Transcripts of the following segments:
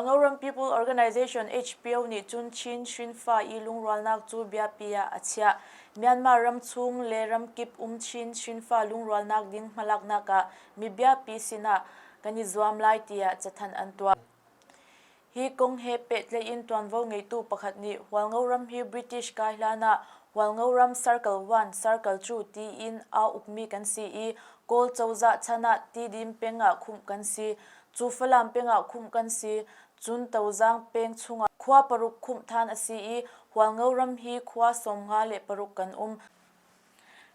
Hualngoram People Organization HPO nih cun Chin hrinfa i lungrualnak cu biapi ah a chiah. Myanmar ram chung le ramkip um Chin hrinfa lungrualnak ding hmalaknak ah mibiapi sinah kan i zuam lai tiah cathanh an tuah. Hi kong he pehtlaih in tuanvo ngeitu pakhat nih Hualngoram hi British kai hlan ah Hualngoram Circle 1, Circle 2 tiin aa ukmi kan si i Kawl cozah chan ah Tidim peng ah khumh kan si. Cu Falam peng ah khumh kan si. Cun Tozang peng chungah khua paruk khumh than a si i Hualngo ram hi khua 56 kan um.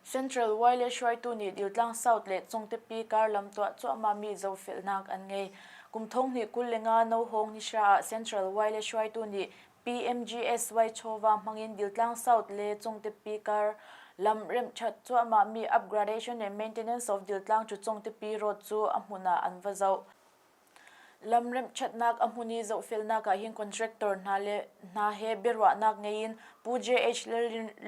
Central Wile hruaitu nih Diltlang South le Congtepi karlam tuah cuahmahmi zohfelnak an ngei. Kum thong hnih 25 nohawng nihra ah Central Wile hruaitu nih PMGSY chawva hmangin Diltlang South le Congtepi kar lam remhṭhat cuahmahmi upgradation and maintenance of Diltlang to Congtepi Road cu a hmun ah an va zoh. Lam remhṭhatnak a hmun i zohfelnak ah hin contractor hna le hna he biaruahnak ngei in Pu JH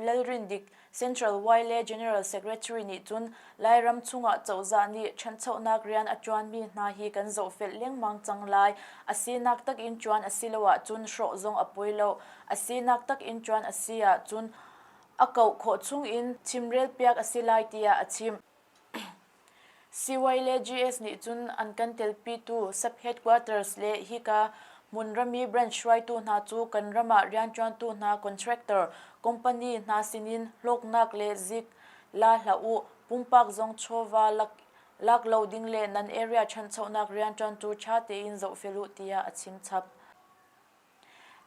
Lalrindik, Central YLA General Secretary nih cun Lairam chungah cozah nih ṭhanchonak rian a ṭuanmi hna hi kan zohfelh lengmang cang lai. A sinak tak in ṭuan a si lo ahcun hrawh zong a poi lo. A sinak tak in ṭuan a si ahcun a kauh khawh chung in chimrelpiak a si lai tiah a chim. CY le GS nih cun an kan telpitu sub-headquarters le hika hmunram i branch hruaitu hna cu kan ram ah rianṭuantu hna contractor company hna sinin hlawknak le zik la hlah u, pumpak zong chawva lak lo ding le nan area ṭhanchonak rianṭuantu ṭha tein zohfel u tiah a chim chap.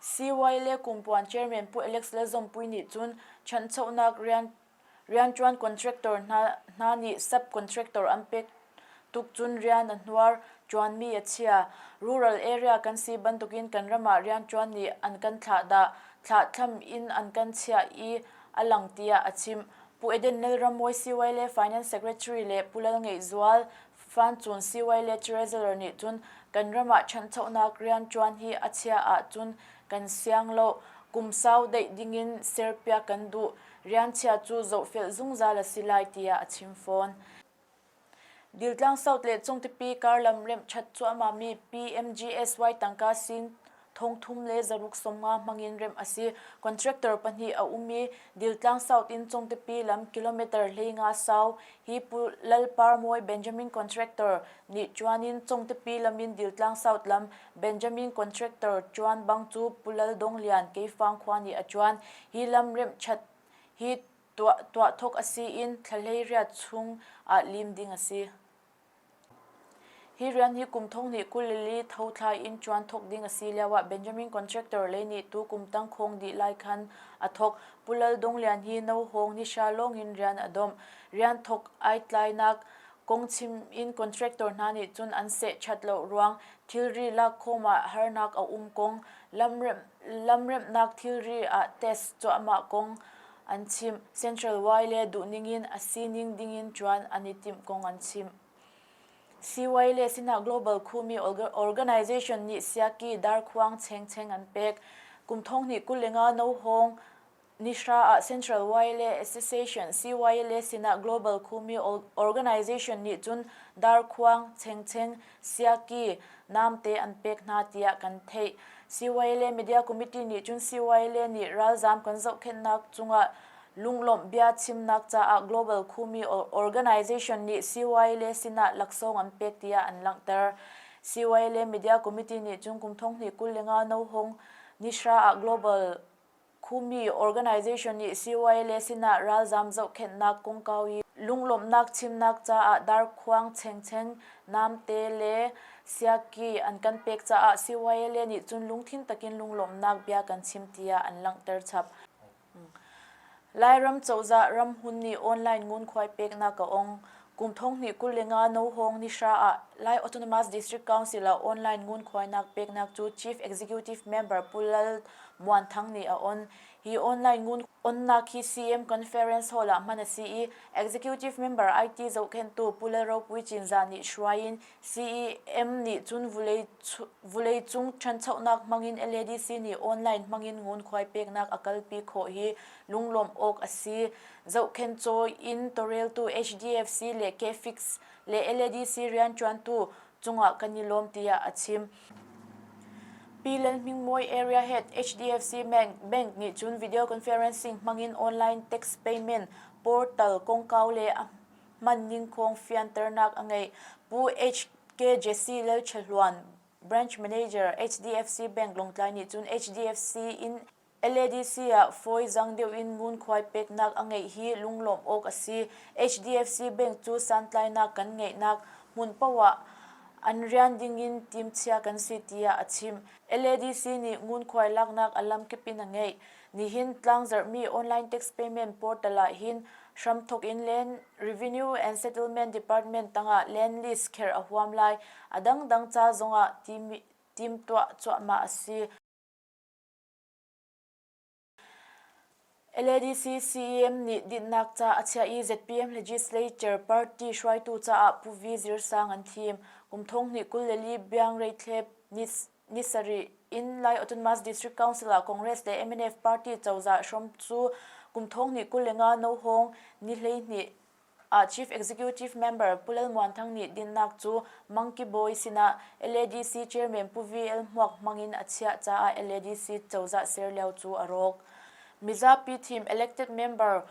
CY le Kumpuan chairman Pu Alex Lalzawmpui nih cun ṭhanchonak rian Rianṭuan contractor hna nih sub-contractor an pek tuk cun rian a hnuar ṭuanmi a chia. Rural area kan si bantukin kan ram ah rianṭuan nih an kan thlahdah, thlahthlam in an kan chiah i a lang tiah a chim. Pu Eden Lalrammawi CY le Finance Secretary le Pu Lalngeihzual Fancun CY le Treasurer nih cun kan ram ah ṭhanchonak rianṭuan hi a chia ahcun kan siang lo. Kum sau daih dingin serpiak kan duh. Rianchia cu zohfelh zungzal a si lai tiah a chim fawn. Diltlang South le Cungtipi karlam remhṭhat cuahmahmi PMGSY tangka sing 3650 hmangin remh a si. Contractor pahnih a um i Diltlang South in Cungtipi lam kilometer 15 sau hi Pu Lalparmawi Benjamin Contractor nih ṭuan in Cungtipi lam in Diltlang South lam Benjamin Contractor ṭuan bang cu Pu Lal Dong Lian Keifang khua nih a ṭuan. Hi lam remhṭhat hi tuah thawk a si in thla 18 chung ah lim ding a si. Hi rian hi kum 2024 tho thla in ṭuan thawk ding a si lioah Benjamin Contractor lei nih tu kum tangkhawng dih lai khan a thawk. Pu Lal Dong Lian hi nohawng nihra lawngin rian a domh. Rian thawk ai tlainak kong chim in contractor hna nih cun an seh ṭhat lo ruang thilri lakkhawm ah harnak a um kong, lamremhnak thilri ah test cuahmah kong an chim. Central Y le duhning in a sining dingin ṭuan an i timh kong an chim. CY le sinah Global Khumi Organization nih siaki darkhuang chengcheng an pek. Kum 2025 nohawng Nihra ah Central YLA Association CYLA sinah Global Khumi Organization nih cun darkhuang, chengcheng, siaki, namte an pek hna tiah kan theih. CYLA Media Committee nih cun CYLA nih ralzaam kan zohkhenhnak cungah lunglawmh bia chimnak caah Global Khumi Organization nih CYLA sinah laksawng an pek tiah an langhter. CYLA Media Committee nih cun kum 2025 nohawng nihra ah Global Khumi organization nih CYLA sinah ralzaam zohkhenhnak kongkau i lunglawmhnak chimnak caah darkhuang chengcheng, namte le siaki an kan pek caah CYLA nih cun lungthin takin lunglawmhnak bia kan chim tiah an langhter chap. Lairam cozah ramhun nih online ngunkhuai peknak a ong. Kum 2025 nohawng nihra ah Lai Autonomous District Council ah online ngunkhuainak peknak cu Chief Executive Member Pu Lal Muan Thang nih a on. Hi online ngun onnak hi CM Conference Hall ah hman a si i Executive Member IT zohkhenhtu Pu Lal Ropui Cinzah nih hruai in CEM nih cun vawleicung ṭhanchonak hmangin LADC nih online hmangin ngunkhuai peknak a kalpi khawh hi lunglawmh awk a si. Zohkhenh cawi in tawlreltu HDFC le KFix le LADC rianṭuantu cungah kan i lawm tiah a chim. Pi Lalhmingmawi Area Head HDFC Bank nih cun video conferencing hmangin online tax payment portal kongkau le a hmanning kong fianternak a ngeih. Pu HK Jesse Lalchehluan, Branch Manager, HDFC Bank Lawngtlai nih cun HDFC in LADC ah fawizang deuh in ngunkhuai peknak a ngeih hi lunglawmh awk a si. HDFC Bank cu santlainak kan ngeihnak hmun paoh ah an rian ding in timhcia kan si tiah a chim. LADC nih ngunkhuai laknak a lamkip in a ngeih. Nihin tlangzarhmi online tax payment portal ah hin hramthawk in Land Revenue and Settlement Department tangah land lease kherh a huam lai. A dangdang ca zongah timtuah cuahmah a si. LADC CEM nih dinhnak ca a chiah i ZPM Legislature Party hruaitu caah Pu V. Zir Sang an thim. Kum 2024 Biangreithlep ni sarih in Lai Autonomous District Council ah Congress le MNF party cozah hrom cu kum 2025 nohawng ni 12 ah Chief Executive Member Pu Lal Muan Thang nih dinnak cu Mangki Bawi sinah LADC Chairman Pu VL Hmuak hmangin a chiah caah LADC cozah ser lio cu a rawk. Mizapi thim elected member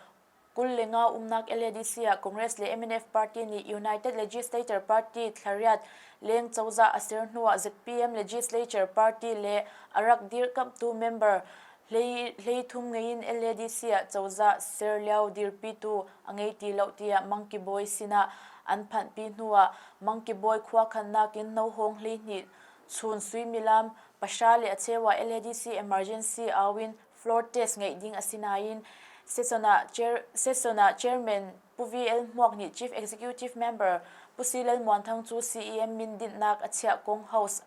25 umnak LADC ah Congress le MNF party nih United Legislature Party thlariat leng cozah a ser hnuah ZPM Legislature Party le a rak dirkamhtu member 33 ngei in LADC ah cozah ser lio dirpitu a ngei ti lo tiah Mangki Bawi sinah an phanhpi hnuah Mangki Bawi khuakhannak in nohawng 12 chun suimilam pahra le a cheu ah LADC emergency au in floor test ngeih ding a si nain session ah chairman Pu VL Hmuak nih Chief Executive Member Pu Si Lal Muan Thang cu CEM min dinhnak a chiah kong House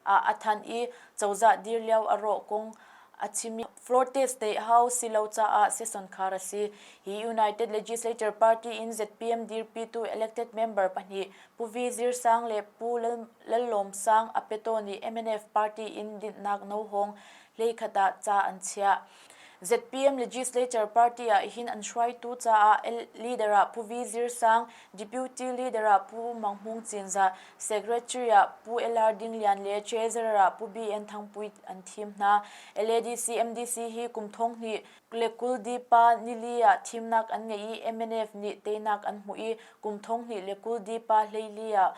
ah a thanh i cozah dir lio a rawh kong a chim i floor test neih hau si lo caah session khar a si. Hi United Legislature Party in ZPM dirpitu elected member pahnih Pu V. Zir Sang le Pu Lallawm Sang Apeto nih MNF party in dinhnak nohawng 11 ah ca an chiah. ZPM Legislature Party ah hin an hruaitu caah leader ah Pu V. Zir Sang, Deputy Leader ah Pu Mang Hmung Cinzah, Secretary ah Pu LR Ding Lian le Treasurer ah Pu BN Thangpui an thim hna. LADC MDC hi kum 2020 dipa nili ah thimnak an ngei i MNF nih teinak an hmuh i kum 2020 dipa hleili ah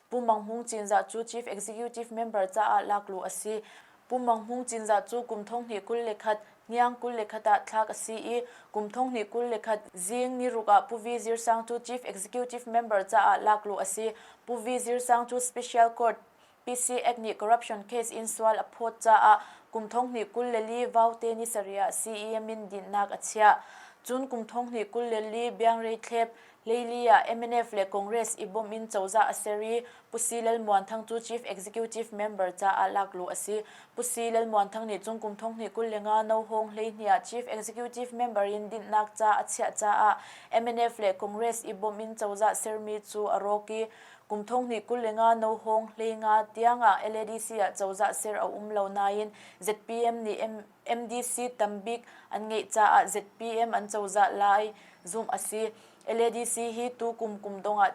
Pu Mang Hmung Cinzah cu Chief Executive Member caah lakluh a si. Pu Mang Hmung Cinzah cu kum 2021 hniang 21 ah thlak a si i kum 2021 zing niruk ah Pu V Zir Sang cu Chief Executive Member caah lakluh a si. Pu V Zir Sang cu Special Court PC Act nih corruption case in sual a phawt caah kum 2024 Vaute ni sarih ah CEM in dinhnak a chiah. Cun kum 2024 Biangreithlep Hleili ah MNF le Congress i bawmh in cozah a ser i Pu Si Lal Muan Thang cu Chief Executive Member caah lakluh a si. Pu Si Lal Muan Thang nih cun kum 2025 nohawng 12 ah Chief Executive Member in dinhnak ca a chiah caah MNF le Congress i bawmh in cozah sermi cu a rawk i kum 2025 nohawng 15 tiangah LADC ah cozah ser a um lo nain ZPM nih MDC tambik an ngeih caah ZPM an cozah lai zumh a si. LADC hi tu kum kum dong ah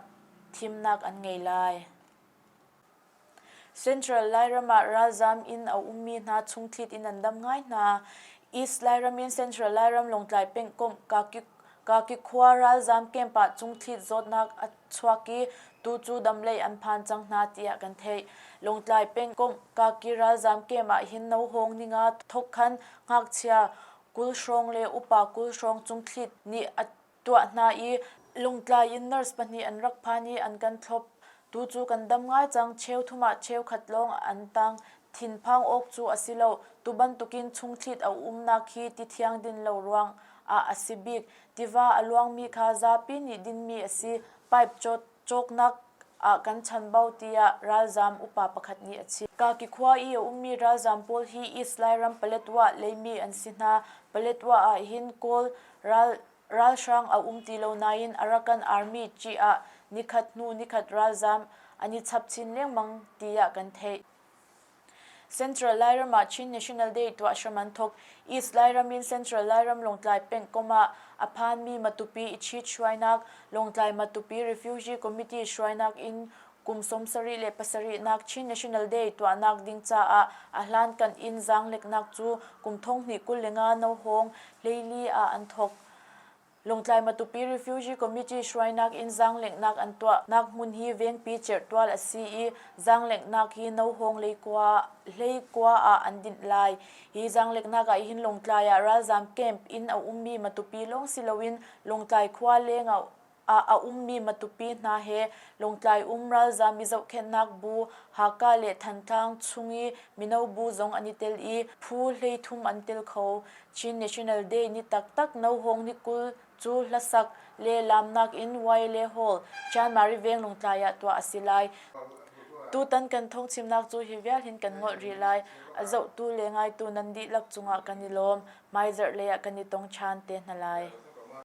thimnak an ngei lai. Central Lairam ah ralzam in a ummi hna chungthlit in an dam ngai hna. East Lairam in Central Lairam Lawngtlai pengkomh Kaki khua ralzam camp ah chungthlit zawtnak a chuak i tu cu damlei an phan cang hna tiah kan theih. Lawngtlai pengkomh Kaki ralzam camp ah hin nohawng ninga thok khan ngakchia 20 hrawng le upa 20 hrawng cungthlit nih a tuah hna i Lungtlai in nurse pahnih an rak phan i an kan thlop. Tu cu kan dam ngai cang, cheuthum ah cheukhat lawng an tang. Thinphang awk cu a si lo. Tu bantukin chungthlit a umnak hi ti thiang din lo ruang ah a si bik. Tiva a luangmi kha zapi nih dinmi a si. Pipe cawknak ah kan chanbau tiah ralzaam upa pakhat nih a chim. Kaki khua i a ummi ralzaam pawl hi East Lairam Paletwa leimi an si hna. Paletwa ah hin Kawl ral ralhrang a um ti lo nain Arakan Army ṭih ah nikhat hnu nikhat ralzaam an i chap chin lengmang tiah kan theih. Central Lairam ah Chin National Day tuah hram an thawk. East Lairam in Central Lairam Lawngtlai pengkomh ah a phanmi Matupi i ṭhit hruainak, Lawngtlai Matupi Refugee Committee hruainak in Kum 77 nak Chin National Day tuahnak ding caah a hlankan in zaangleknak cu kum 2025 nohawng 14 ah an thawk. Lawngtlai Matupi Refugee Committee hruainak in zaangleknak an tuahnak hmun hi vengpi cerhtual a si i zaangleknak hi nohawng hleikua ah an dinh lai. Hi zaangleknak ah hin Lawngtlai ah ralzaam camp in a ummi Matupi lawng si loin Lawngtlai khua leng ah ah a ummi Matupi hna he Lawngtlai um ralzaam i zohkhenhnak bu Haka le Thantlang chung i mino bu zong an i tel i phu 33 an tel kho. Chin National Day ni taktak nohawng ni 20 cu hlasak le laamnak in Wyle Hall, Chanmari veng Lawngtlai ah tuah a si lai. Tutan kan thawngchimnak cu hi vial hin kan ngolh rih lai. A zohtu le ngaitu nan dihlak cungah kan i lawm. Hmaizarh lei ah kan i tong ṭhan te hna lai.